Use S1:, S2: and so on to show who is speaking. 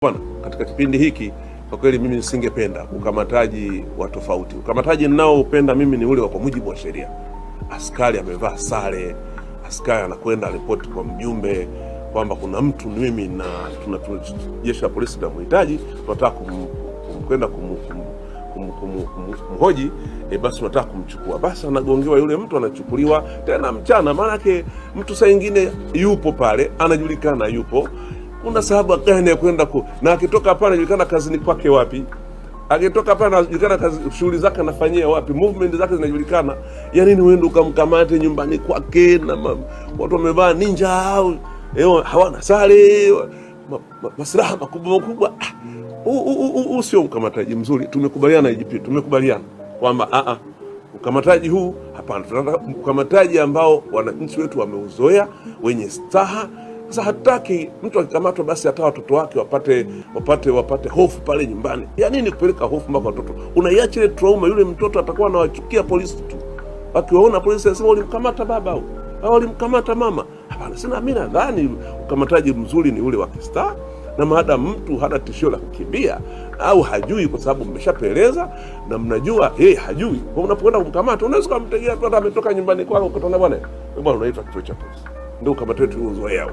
S1: Bwana, katika kipindi hiki kwa kweli mimi nisingependa ukamataji wa tofauti. Ukamataji ninaoupenda mimi ni ule wa kwa mujibu wa sheria. Askari amevaa sare, askari anakwenda ripoti kwa mjumbe kwamba kuna mtu mimi na tuna jeshi la polisi tunamhitaji, tunataka kwenda kumhoji, basi tunataka kumchukua. Basi anagongewa yule mtu, anachukuliwa tena mchana. Maanake mtu saa ingine yupo pale, anajulikana yupo, kuna sababu gani ya kwenda na akitoka pale anajulikana kazini kwake wapi, akitoka pale anajulikana kazi, shughuli zake anafanyia wapi, movement zake zinajulikana. Ya nini uende ukamkamate nyumbani kwake na watu wamevaa ninja au hawana sare, masilaha makubwa makubwa? Huu sio ukamataji mzuri. Tumekubaliana IGP, tumekubaliana kwamba ukamataji huu hapana. Tunataka ukamataji ambao wananchi wetu wameuzoea, wenye staha. Sasa hatutaki mtu akikamatwa basi hata watoto wake wapate hofu pale nyumbani. Ya nini kupeleka hofu mpaka watoto? Unaiacha ile trauma, yule mtoto atakuwa anawachukia polisi tu. Akiwaona polisi anasema ulimkamata baba au ulimkamata mama. Hapana, sina mimi nadhani ukamataji mzuri ni ule wa kistaa, na maadamu mtu hana tishio la kukimbia au hajui, kwa sababu mmeshapeleza na mnajua yeye hajui. Kwa unapokwenda kumkamata unaweza kumtegea tu hata ametoka nyumbani kwako, ukutana bwana, bwana unaitwa kituo cha polisi. Ndio ukamata wetu uzoea.